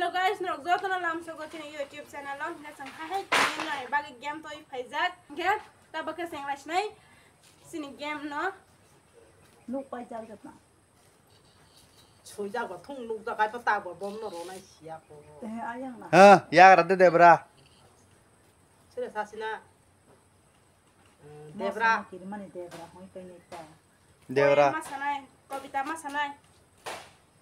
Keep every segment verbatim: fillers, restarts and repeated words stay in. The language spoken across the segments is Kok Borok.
Hello guys, norok jotono lamsogo chini YouTube channel o. Hingke chwng hai hai tini nai bagwi game toi phaijak. Hingke tabuk khe chwng lai sinai chini game no. Nuk paijak jotna. Sujak ba thung nuk jak ai pa tak ba bom no ronai siya ko. Eh, ayang na. Ha, yagra de debra. Sere sasina. Debra. Mosana kirimani debra, hoi tei neta. Debra. Poem ma sanai, kobita ma sanai.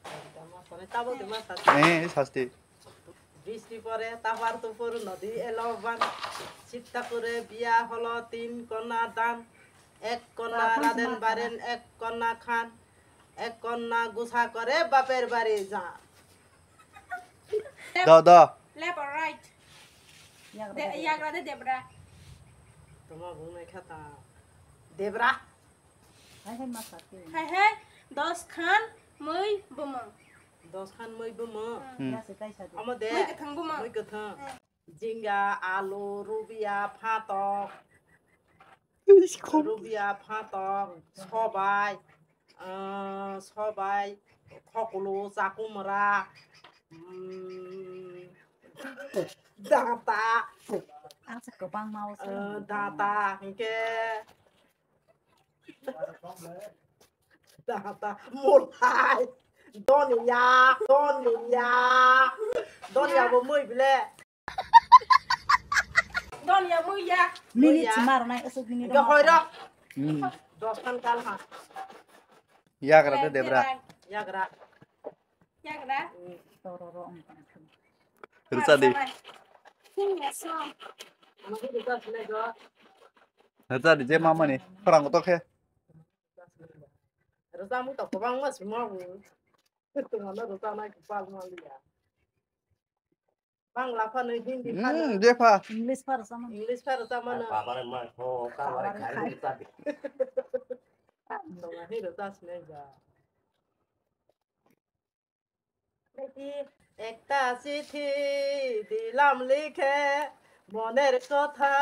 Kobita ma sanai, tabo de ma sasti. Eh, sasti. Bisti pore tapar tupur nodi eloban. Chitta kore biya holo tin kona dan. Ek kona raden baren, ek kona khan. Ek kona gusa kore baper bari ja. Do, do. Left or right? Yagra de, yagra de debra. Toma bungnai khata. Debra. Hai hai ma sakhe. Hai hai. Dos khan mui bumung. Dos khan mui bumung. Hmm. Ya se tai sa de. Omo de. Mui kwthang bumung. Mui kwthang. Hmm. Jinga, alu, rubia, phatok. Rubia, phatok, sobai, ah, sobai, khokolo, chakumra, mm, data, ang se kwbang ma o se ah, data, hingke data, mulai, donia, donia, donia bo mui bile. Don ya mui ya. Minute mui ya. Sima rwnai, aswk minute. Hoi rok. Hmm. Dos khan kal ha. Yagra de debra. Yagra. Yagra. Hmm. Rwcha di. Sing ya so. Ano ki rwcha sile do. Rwcha di je mama ni. Khorang to khe. Rwcha mu to kwbang ma sima bu. Tungano rwcha nai kwbang ma liya. Bangla phano, Hindi phano. Hmm, jepha. English phano sama. English phano sama na. Babare ma kho, kabare khai. Tongani rwcha sinai ba. Beti, ekta chithi dilam likhe, moner kotha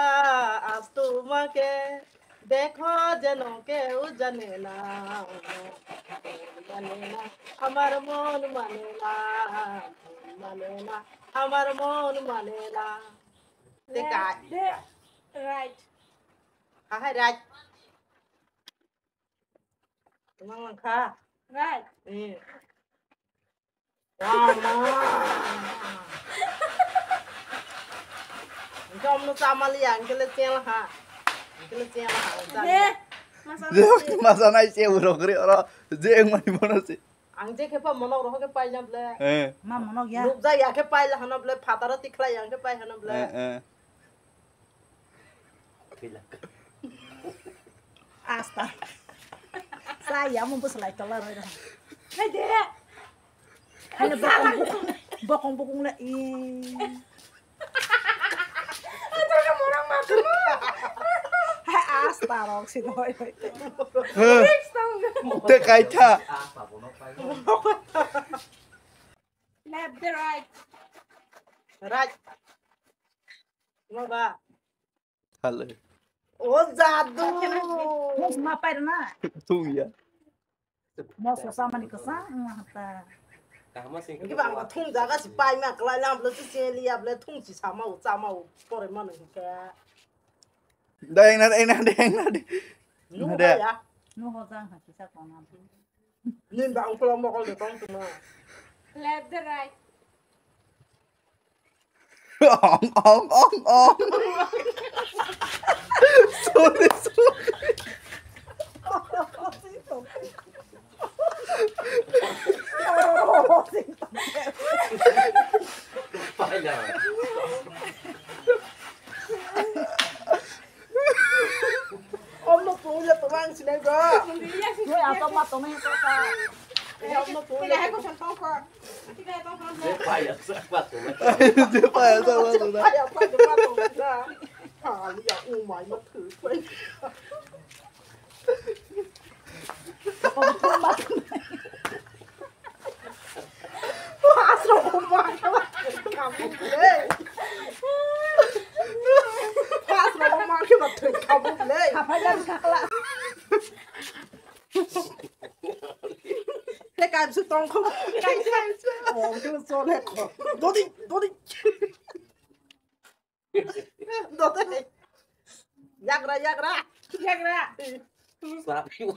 aaj tumake. Dekho jeno keu jane na, jane na, amar mon mane na, mon mane na, amar mon mane na. Te kai. Left, right. Ha hai right. Tumang langkha. Right. Eh. Engke omno chamaliya, engke le chengla ha. Engke le chengla ha, engke le chengla ha. He, masa nai se. Masa nai se urok ri oro, je engmani bono se. Ang je khe pa monok roho khe paila ble. Eh. Ma monok ya. Nukja ya khe paila hano ble, phataro tikhlai ya khe pai hano ble. Eh, eh. Asta. Saya mau bus lai tola roi dah. Hai de. Hai bokong bokong, bokong bokong le i. Ada orang ma tu. Hai asta rok si doi. Heh. Te kaitha. Left the right. Right. Mo ba. Hale. O jadu. Mo ma pai na. Tung ya. Mo so sa mani ko sa, ngata. Kahama sing. Ki ba ko thung jaga si pai ma klai lam lo si se li ab le thung si sama o sama o pore ma no ke. Deng na, deng na, deng na. Nu ho ya. Nu ho jang ha kisa ko na. Nin ba ang pula mo ko le tong tu ma. Left the right. Ong, ong, ong, ong. Sorry, sorry. Omno pula tabang sinai ba. Noi ato ma tongnai kota. Eh, omno pula. Jepaya sa ma tongnai. Jepaya sa ma tongnai. Jepaya sa ma tongnai. Hali ya umai ma thu. Asrok ma khe ba thwng kha buk le. Asrok ma khe ba thwng kha buk le. Khaphai jak khakla. Te kaisa tong kho. Dodi, dodi. Dodi. Yagra, yagra. Yagra. Sapi.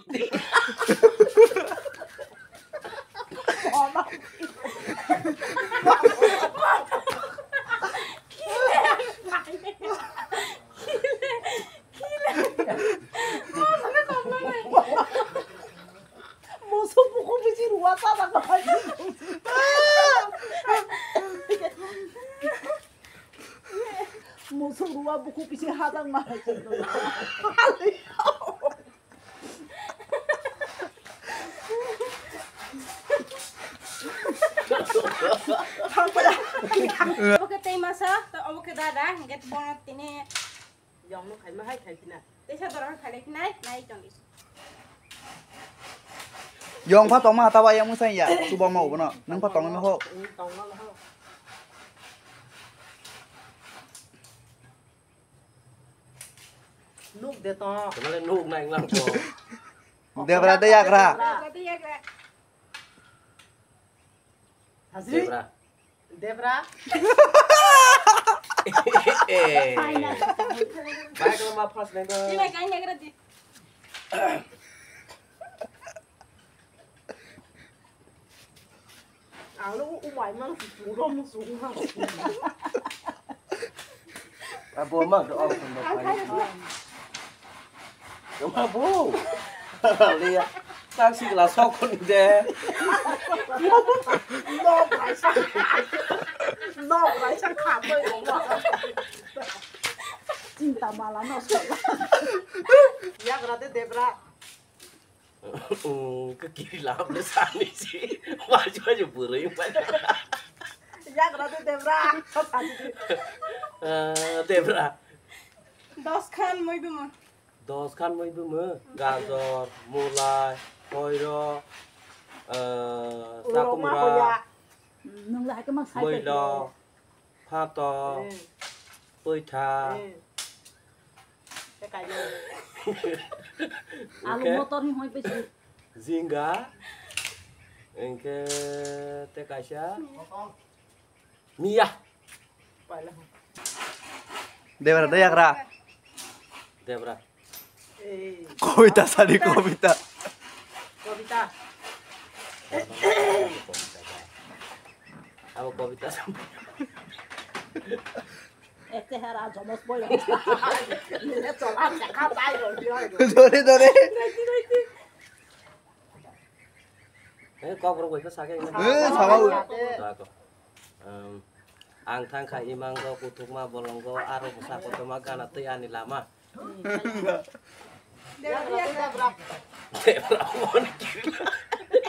Moso buku bisi ruwa sa na. Moso ruwa buku bisi hadang ma. Obo khe tei masa, obo khe dada, hingke bono tini. Yong no khaima hai khai khina. Teisa dora khai lai khinai, nai tong di. Yong pha tongma hata wa yang musai ya, subang mau bono. Nang pha tongma ho. Tongma ho. Nuk de to. Kemale nuk nai nglang to. Debra de yagra. Debra de yagra. Hasi? Debra. Debra. Eh. Baik lo ma pas neng to. Ini kain yagra di. Ang lo umai mang si suro mo suro. Abo ma do ang sung ba. Ang kaya sung. Kama bo. Liya. Taxi la sok kon de. No, bai sa. No, bai sa kha to. Cinta mala no sok. Yagra de Debra. Kiri lam le sani si. Wajib wajib burui. Yagra de Debra. Debra. Dos khan moi bimo. Dos khan moi bimo. Gajor, mulai, hoiro, chakumra, Nung le hai khe ma sai muilo. Phato, poitha. Alu motor ni hoi pesi. Jinga. Engke te kaisa. Miya. Debra de yagra. Debra. Kobita sadi kobita. Kobita. Abo kobita. Este hara jomos boy. Dore dore. Eh, kok rok bai khe sakhe. Eh, sama. Ang thang kha imang go kuthukma bolong go aro bwsa kotorma gana tei ani lama.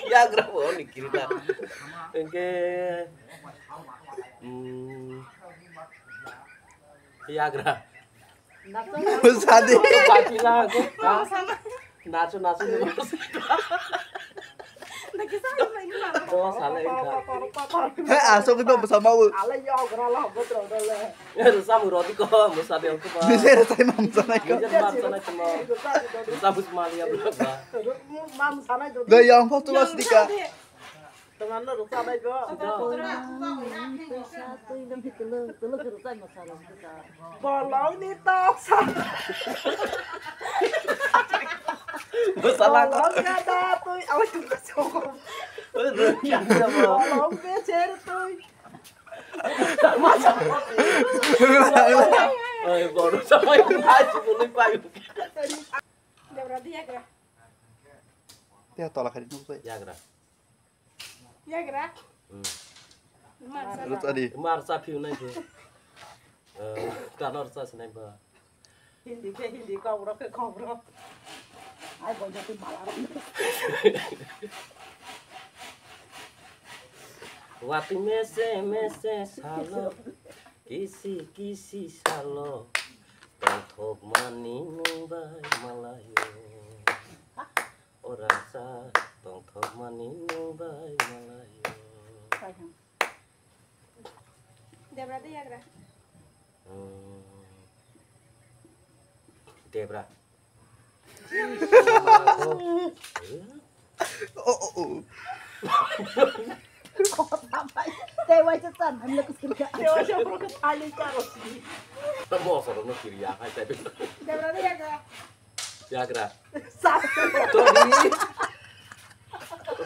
Yagra bo ni kirina. Engke yagra. Sadi. Nachu nachu. He asok ibo bwsa mau. Samu roti ko musa de ko ba. Nise re sai mam sanai ko. Nise mam sanai ko. Samu mali ya ba. Ga yang foto was dika. Teman no ruksa bai go. Bolong ni tok sa. Masala ko. Bolong kada tui awak tu soko. Bolong becer tui. Oi, boru sampai ngaji boleh payu. Debra dia kira. Dia tolak hari nunggu. Ya kira. Yagra. Rutadi. Mar sa phiu nai phiu. Kanor sa sinai ba. Hindi khe hindi, kok rok khe kok rok. Ai boy jati mala rok. Wati mese mese salo, kisi kisi salo, tongthok mani nung bai malayo. O rasa tongthokmani nung bai malayo. Debra de yagra. Debra. Oh, oh, oh. Tei waisa chan, hamle kusur ka. Tei waisa borok thali ka rosi. Moso rok no kiri ya, hai tai. Debra de yagra. Yagra. Sa. Todi.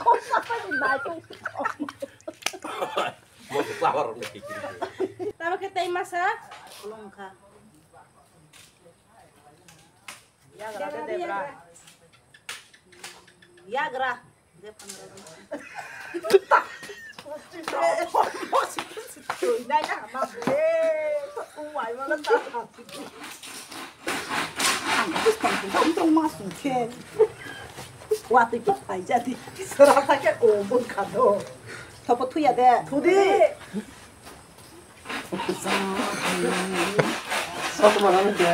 Ko sa pa ni bai ko. Moso sa rok no kiri. Tama ke tei masa. Kulung kha. Yagra de debra. Yagra. Watwi kok phaijadi. Sora kha khe o bwkha do. Thopo thuya de. Thudi. Sokma nang de.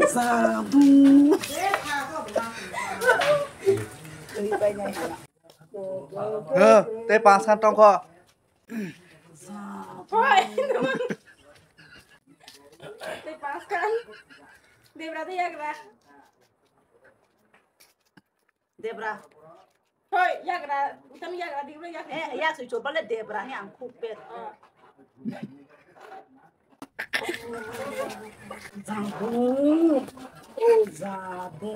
Jadu. He, tei paskhan tongkho. Hoi. Tei paskhan. Debra de yagra. Debra. Hoi, yagra. Utam yagra, dibra yagra. Eh, yak sui chopale debra ni ang khuk bet. Oh. Jadu. Oh, jadu.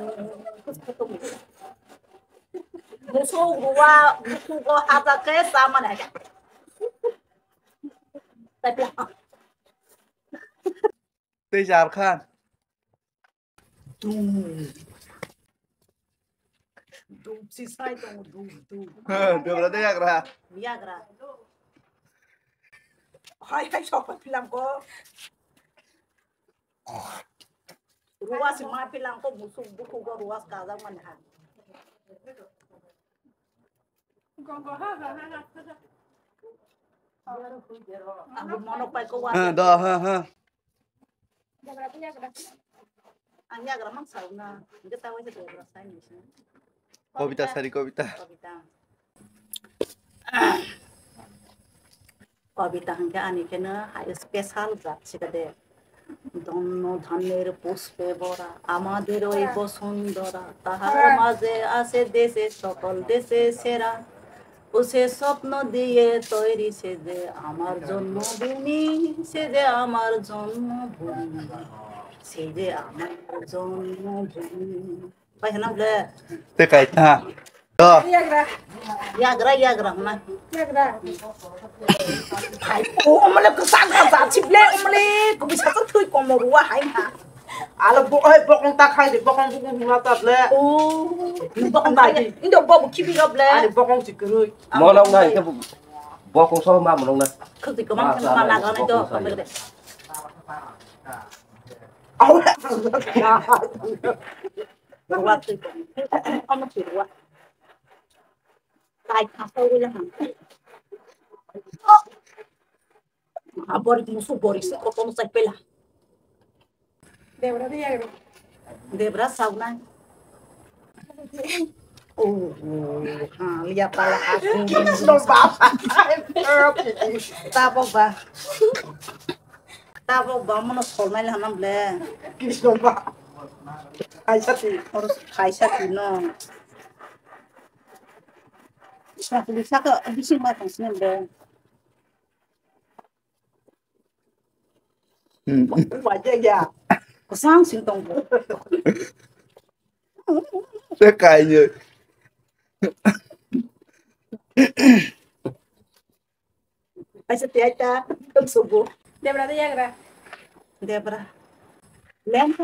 Musu gua, musu go haja ke sama na. Tapi Tei jar khan. Dum. Dum si sai tong dum dum. Debra de yagra. Yagra. Hai hai sok pilang ko. Ruas ma pilang ko musuk buku ko ruas kajak man ha. Ang mono pai ko wa. Ha, da, ha, ha. Ang yagra mang sauna. Kita wajah debra sai ni. Kobita sari kobita. Kobita. Kobita hwnkhe ani kheno hai special jat sikade. ধন্য ধান্যের পুষ্পে ভরা আমাদের ওই বসুন্ধরা, তাহার মাঝে আছে দেশে সকল দেশে সেরা। ও সে স্বপ্ন দিয়ে তৈরি সে যে আমার জন্মভূমি, সে যে আমার জন্মভূমি, সে যে আমার জন্মভূমি। Pai hwnam le. Te kai ta. Do. Yagra. Yagra, yagra hwnna. Yagra. Hai, o male kwchang kwchang chiple, o male kubui sa thui komo ruwa hai ha. Ala bo, oi, bokong ta khai de, bokong bokong hwnna ta le. O, bokong ta. Indo bobo khibi rob le. Ani bokong chi kwrwi. Monok nai ke bokong so ma monok na. Khwtwi kwmang ma laga nai to. Au. Ruwa twi. Omo twi ruwa. Kai khasao wila hang. Abor musu bori se kotono sai pela. Debra de yagro. Debra sauna. Oh, oh, ha, liya pala aku. Tabo ba. Tabo ba mono solnai lana ble. Krishna ba. Kaisa ti. Oro kaisa ti no. Sa ti sa ka bisi ma tang sini ble. Hmm. Wajah ya. Kosong sing tong. Te kai ye. Aisa tiaita, tuk subu. Debra de yagra. Debra. Lem ko.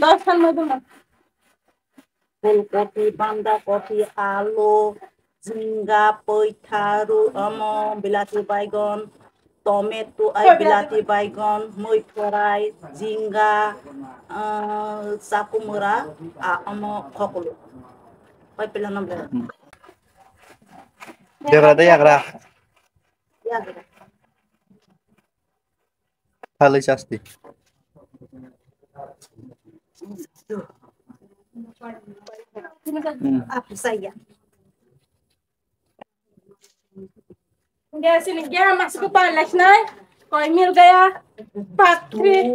Dos khan mo dum. Phulkopi, bandhakopi, alu, jinga, poitharu, omo, bilati baigon, tomato, ai bilati baigon, mui korai, jinga, ah, chakumura, ah, omo, khokolo. Pai pila nomle. Debra de yagra. Yagra. Halai chasti. Hmm. Apa saya? Dia sini dia masuk ke panas nai. Koi mil gaya. Patri.